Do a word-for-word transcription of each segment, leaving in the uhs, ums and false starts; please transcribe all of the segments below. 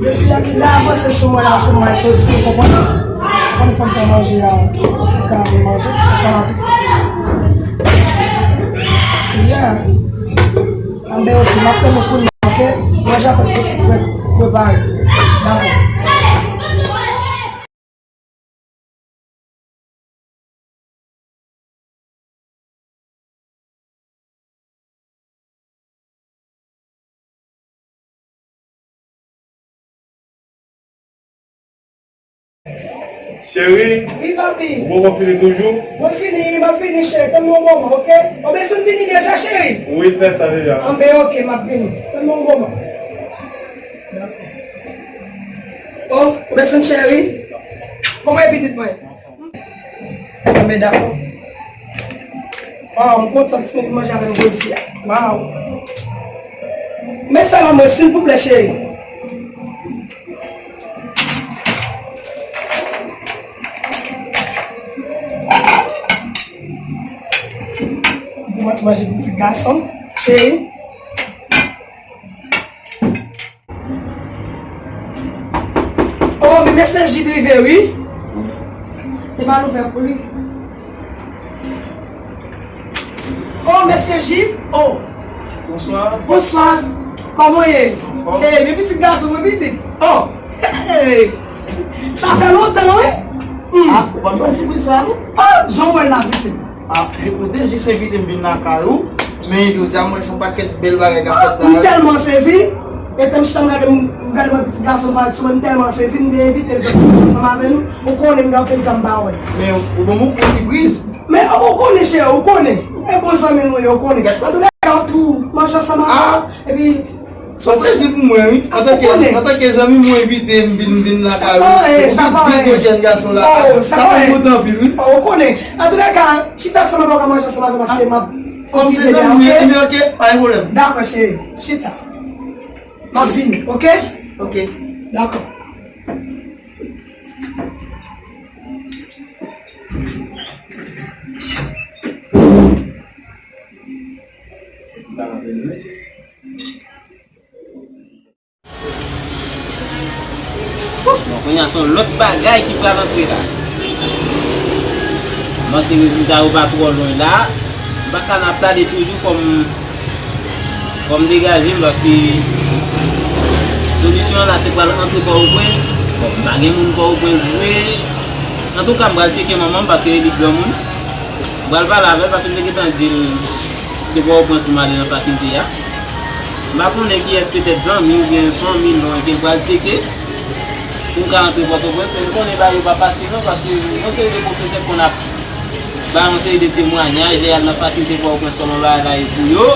Depi lè li la avanse sou mwen la, sou mwen, sou, sou, konprann? Konn fè m fè manje a, pou ka manje, ansanm ak, yeah. Anben, ok, m ap tann ou kounye a, ok? Manje a pral prepare. Dakò. Cheri, wi, papi. Ou poko fini toujou? Mwen fini, m ap fini, cheri. Tann m yon moman, ok? Ou bezwen vini deja, cheri? Wi, fè sa deja. Anben, ok, m ap vini. Tann m yon moman. Oh, ou bezwen cheri? Kòman e pitit mwen? Anben, dakò. Oh, m kontan ke w vin manje avè m jodi a. Waw. Men sèl anmwe, silvouplè, cheri. Bon, mwen ti manje pou ti gason, cheri. Oh, men mesye Jid rive, wi. Te ba l ouvè pou li. Oh, mesye Jid. Oh. Bonswa. Bonswa. Kòman w ye? Anfòm. Eh, men pitit gason mwen, pitit. Oh. Hey. Sa fè lontan, wi. Hmm. Ah, ou pa t bay sipriz sa, non? Oh, jan w wè l la, pitit. Ah, ou te jis envite m vin lakay ou, men jodi a m wè se yon pakèt bèl bagay k ap fèt la. M tèlman sezi, etan m chita m gade, m gade mwen pitit gason m parèt sou mwen, m tèlman sezi, m te envite l vin ansanm avè nou. Ou konnen m gen anpil tan m pa wè l. Men ou ban m yon gwo sipriz. Men ou konnen cheri, ou konnen. E bon zanmi nou ye, ou konnen. Gad sa. Antoulèka, ou tou manje ansanm avè m. Epi Sa w sezi pou mwen, wi. Antanke, antanke zanmi m, ou envite m vin, vin lakay ou. Sa pa anyen, sa pa anyen. Ou vin jèn gason la. Oh, sa pa anyen. Sa fè m kontan anpil, wi. Oh, ou konnen. Antoulèka, chita ansanm avè w, ka manje ansanm avè m, paske m ap fè ti dejèn, ok? Ebyen, ok, pa gen pwoblèm. Dakò, cheri. Chita. M ap vini, ok? Ok. Dakò. Bon, kounye a se yon lòt bagay ki pral antre la. M panse rezilta yo pa twò lwen la. M pa ka n ap tade toujou, fò m, fò m degaje m paske solisyon an la se pral antre Pòtoprens. Bon, m pa gen moun Pòtoprens vre. Antouka, m pral tcheke manman m paske li granmoun. M pral pale avè l paske m te gentan di l se Pòtoprens pou m ale nan fakilte a. M pa konnen kiyès, petèt zanmi oubyen fanmi l, non, ke l pral tcheke pou m ka antre Pòtoprens, men m konnen bagay yo pa fasil non, paske yon seri de pwofesè konn ap bay yon seri de temwayaj lè y al nan fakilte Pòtoprens kòman bagay la ye pou yo.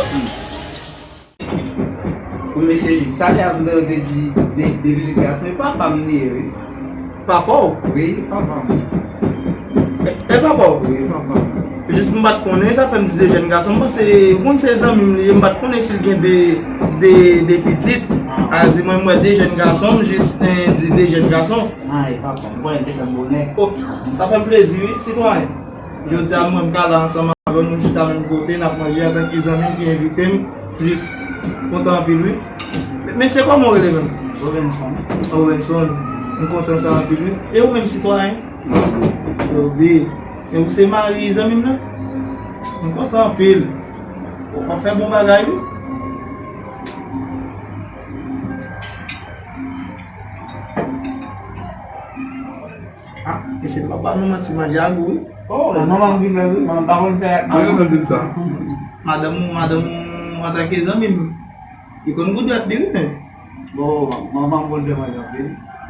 Wi, mesye Jid, talè a m te di de, de vizit gason, e papa m li ye, wi. Papa w? Wi, papa m. E, e papa w? Wi, papa m. Jis m pa t konnen, sa fè m di de jèn gason, m panse, ou konn se zanmi m li ye, m pa t konnen si l gen de, de, de pitit. A di mwen, m wè de jèn gason, m jis, eh, di de jèn gason. A, e papa m, m konnen l te fè m bonè. O, sa fè m plezi, wi, sitwayen. Jodi a, mwen, m ka la ansanm avè w, nou chita menm kote, n ap manje antanke zanmi m ki envite m. Jis kontan anpil, wi. Men, mesye, kòman w rele menm? Robenson. Robenson, m kontan sa anpil, wi. E ou menm, sitwayen? Robi. Men ou se mari zanmi m nan? M kontan anpil. W ap fè bon bagay, wi. Ah, mesye, m pa ba nou manti, manje a gou, wi. Oh, manman m ki fè, wi, manman m pa konn fè ak manman. Mwen renmen sa. Madanm ou, madanm ou, antanke zanmi m, li konn gou dwèt li, wi, men. Bon, manman m konn fè manje anpil.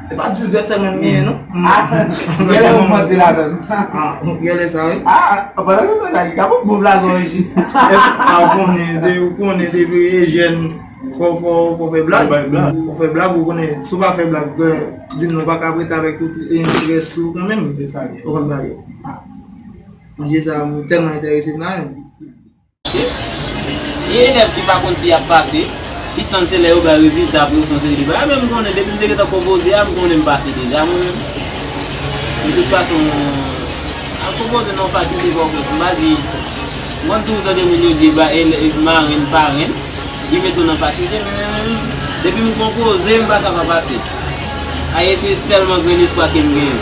Se pa dis dwèt sèlman m genyen, non. Ah, genlè ou manti ladann. Ah, genlè sa, wi. Ah, pandan se tan la, li ka bon, bon blason, wi. Ah, ou konnen, de, ou konnen, depi jèn, Fò, fò, fò fè blag. Fò bay blag. Fò fè blag, ou konnen, si w pa fè blag, bro, di m non, w pa ka ap rete avèk tout, e, rès ou kanmenm. Se sa li ye. Ou konn bagay yo. Ah. Manje sa, m tèlman enterese m la menm. E elèv ki pa konn si y ap pase, ki tann se lè yo bay rezilta pou yo fè yon seri de bagay. Mwen, m konnen, depi m te gentan konpoze a, m konnen m pase deja, mwen menm. De tout fason, ap konpoze nan yon fakilte Pòtoprens, m pa di, m konn toujou tande moun yo di, ba, elèv, marenn, parenn, ki mete w nan fakilte, men, men, men, depi m konpoze, m pa ka pa pase. Aye, se sèlman grenn espwa ke m genyen.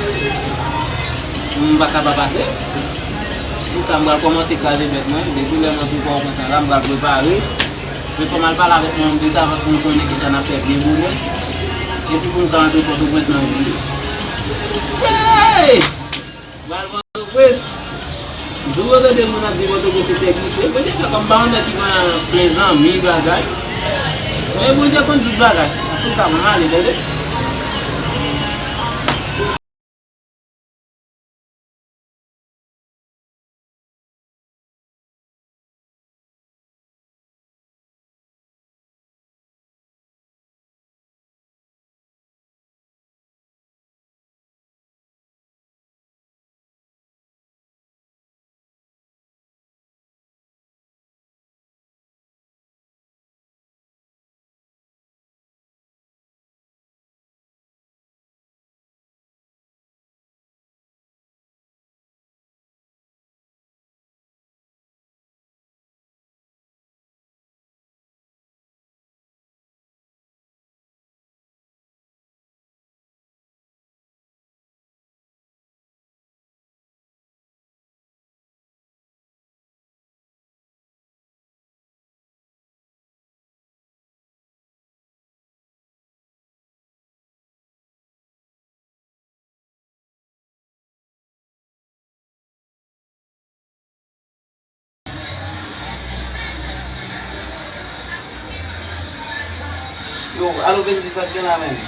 M pa ka pa pase. Antouka, m pral kòmanse kraze bèt mwen. Depi lè m antre Pòtoprens la, m pral prepare. Men fò m al pale avèk manm de sa, fò m konnen kisa n ap fè byen bonè. Epi pou m ka antre Pòtoprens nan jounen. Hey! M al Pòtoprens. Jou yo tande moun ap di Pòtoprens se tè glise. Mwen te fè kòm pa yon nèg ki konn al plen zanmi bagay. Men Bondye konn tout bagay. Antouka, m ale, tande. Yo, alo, Benji, sa k gen la, menn?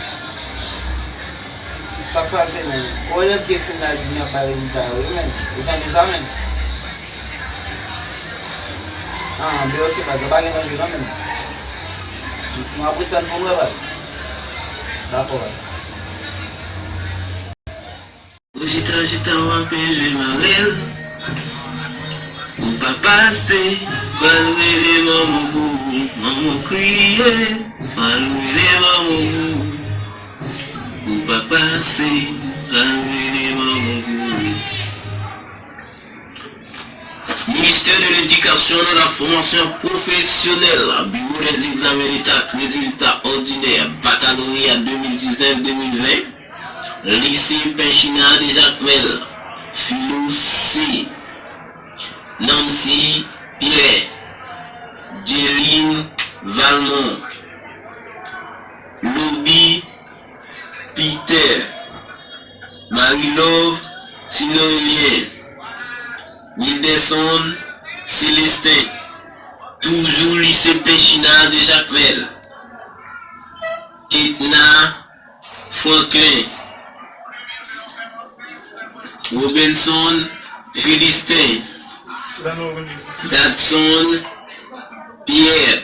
Sa k pase, menn? Gon elèv ki ekri m la, di m y ap bay rezilta yo, wi, menn. Ou tande sa, menn? Ah, ben, ok, baz, pa gen danje, non, menn. Nou ap ret tann pou n wè, baz. Dakò, baz. Ou chita, chita, w ap jwe marèl. Ou pa pase, pral rele manman pou ou, manman kriye, pral rele manman pou ou. Ou pa pase, pral rele manman pou ou. Ministère de l'Éducation et de la Formation Professionnelle, Bureau des Examens d'État, Résultats Ordinaires, Baccalauréat deux mille dix-neuf deux mille vingt, Lycée Penchina de Jacmel, Filo C, Nancy Pierre, Dieline Valmont, Lobi Peter, Marie-Love Sinorien, Wilderson Célestin, toujou Lycée Penchina de Jacmel, Ketna Franklin, Robinson Philistin, Dadson Pierre,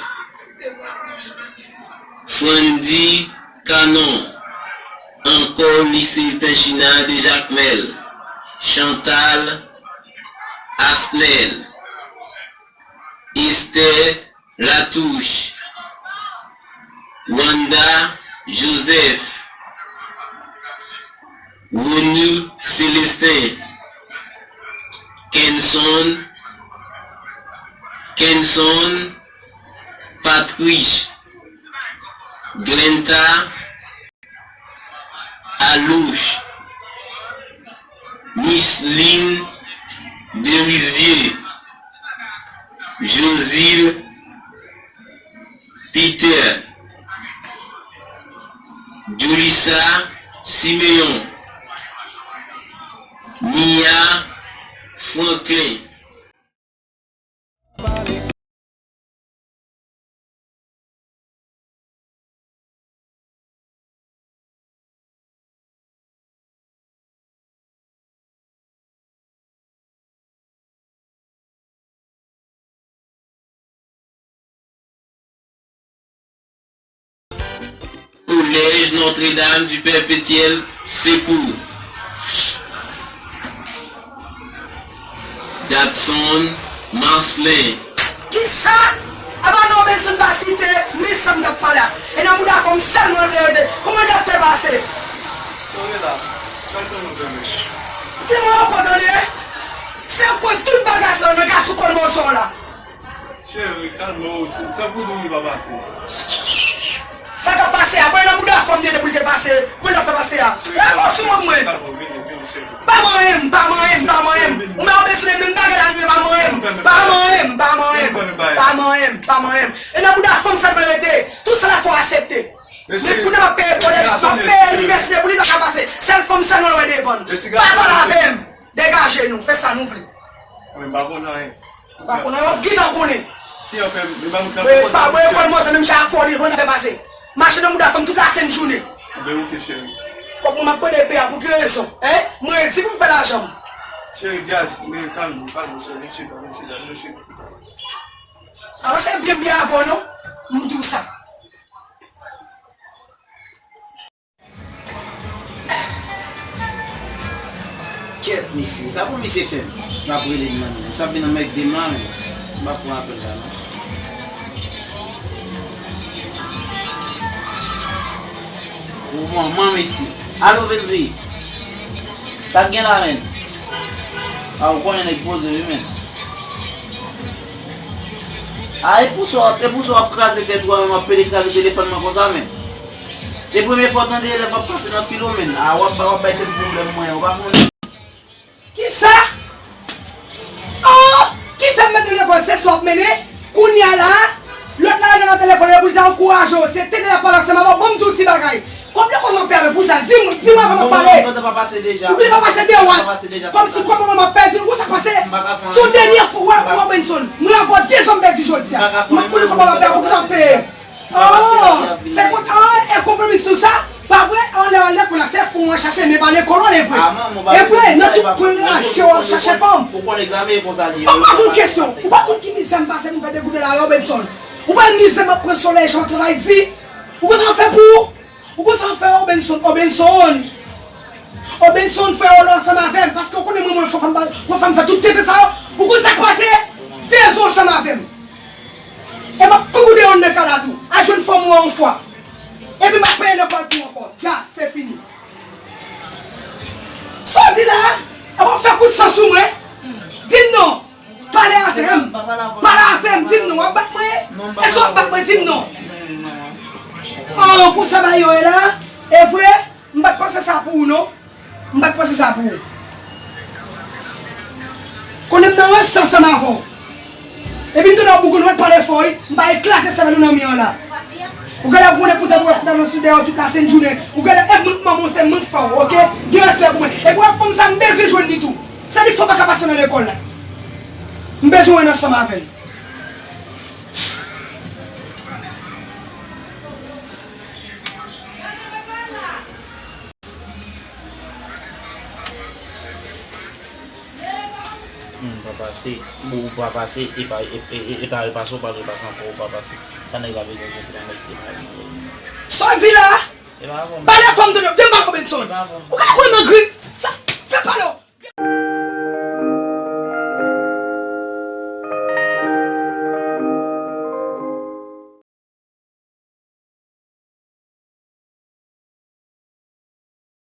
Frandy Canon, ankò Lycée Penchina de Jacmel, Chantal Asnel, Esther Latouche, Wanda Joseph, Rony Célestin, Kenson, Kenson Patriche, Glenta Alouche, Micheline Derivier, Josile Peter, Julissa Siméon, Mia Franklin. Collège Notre-Dame du Perpétuel Secours. Dadson Marcelin. Kisa? Apa non, Benson pa site, men sa m t ap pale a. E nan mouda fanm sèlman l te rete. Kòman l t ap fè pase? Tande la, kalme nou, bebe. Ki mwen ankò tande? Se akoz tout bagay sa yo nan ka sou kòl mòso la. Cheri, kalme w, se, se pou nou li pa pase. Sa k ap pase a? Mwen nan mouda fanm li te pou l te pase. Mwen nan fè pase a. E ankò sou mwen mwen. Pa manyen m, pa manyen m, pa manyen m. Ou mè w bezwen menm bagay la, pa manyen m. Pa manyen m, pa manyen m. Pa manyen m, pa manyen m. E nan mouda fanm sèlman rete. Tout sa la fò aksepte. Men kounye a m ap peye kolèj, m ap peye inivèsite pou li pa ka pase. Sèl fanm sèlman l wè devan l. Pa pale avè m. Degaje nou, fè sa nou vle. Mwen pa konn anyen. Pa konnen, w ap gentan konnen. Ki anfen, li ba nou... Mwen pa bwè kòl mòso menm jan ak foli, mwen fè pase. Mache nan mouda fanm tout la sent jounen. Anben, oke, cheri. Kòb mwen m ap mande peye a pou ki rezon? Hein? Mwen di pou m fè lajan m. Cheri, djaz, men kalme w, kalme w, cheri, vin chita, vin chita, vin chita. Avanse byen, byen avè w non. M di w sa. Kèt, mesye, sa pou misye fè m? M ap rele l nan men. Sa vin anmède m la, men. M ap pran apèl la, non. O manman, mesye. Alo, Vensby. Sa k gen la, men? A, ou konnen nèg poze, wi, men. A, e pou sa w ap, e pou sa w ap kraze tèt ou a, men w ap pede kraze telefòn mwen konsa, men. E premye fwa w tande elèv ap pase nan Filomèn. A, w ap, w ap bay tèt pwoblèm mwen, ou pa konnen. Kisa? Oh! Ki fè m mete lekòl se sa w ap mennen? Kounye a la, lòt la rele nan telefòn li pou l ta ankouraje w. Se tete l ap pale ansanm avè w. Ban m di w ti bagay. Kòb lekòl mwen pè avè pou sa. Di m, di m avan m ap pale. Ou konnen pa pase deja. Ou konnen pa pase deja. Kòmsi kòb mwen m ap pèdi. Ou sa pase? Se yon dènye fwa, wè, wè, Benson. Mwen avè w dezòm pèdi jodi a. Mwen konnen kòb mwen m ap pè pou sa w ap peye. Oh, se pou, oh, e konpwomi sou sa? Pa vre, anlè, anlè, pou la se fon an chache, men pa lekòl w ale vre. E vre, nan tout kwen achte w ap chache fanm. Ou konn egzamen e konsa li ye. Ban m poze w kesyon. Ou pa konn ki mizè m pase pou m fè degoute la, Robinson? Ou pa mizè m ap pran solèy, jan w travay di? Ou konn sa m ap fè pou ou? Ou konn sa m ap fè, Robinson? Robinson! Robinson, fè w ansanm avè m, paske ou konnen mwen, mwen fò fanm, fò fanm fè tout tenten sa yo. Ou konn sa k pase? Fè zon ansanm avè m. E m ap fout ou deyò anndan kay la tou. Al jwenn fanm ou an yon fwa. Epi m ap peye lekòl pou ou ankò. Dja, se fini. Sa w di la? Apa w fè kout san sou mwen? Di m non. Pale avè m. Pale avè m. Di m non. W ap bat mwen? Èske w ap bat mwen? Di m non. An, konsa bagay yo ye la? E vre? M pa t panse sa pou ou non. M pa t panse sa pou ou. Konnen m nan rans ansanm avè w. Epi m tande w bougoun, ou mèt pale fò wi. M pa eklate sèvèl ou nan mi an la. Ou genlè konnen poutèt ou wè poutèt nan sou dèyè w tout la sent jounen. Ou genlè e mwen k manman w se mwen k fè w, oke? Gen respè pou mwen. Epi w wè fanm sa m bezwen jwenn li tou. Se li fanm pa ka pase nan lekòl la. M bezwen w ansanm avè l. Hmm, pa pase. Bon, ou pa pase, e pa, e, e, e, e pa repase, ou pa repase ankò, ou pa pase. Sa nèg la vin gen pou nèg te mal. Sa w di la? E pa bon. Pale fò m tande w. Di m pale w, Benson. E pa bon. Ou ka konnen m nan gri. Sa, fè pale w.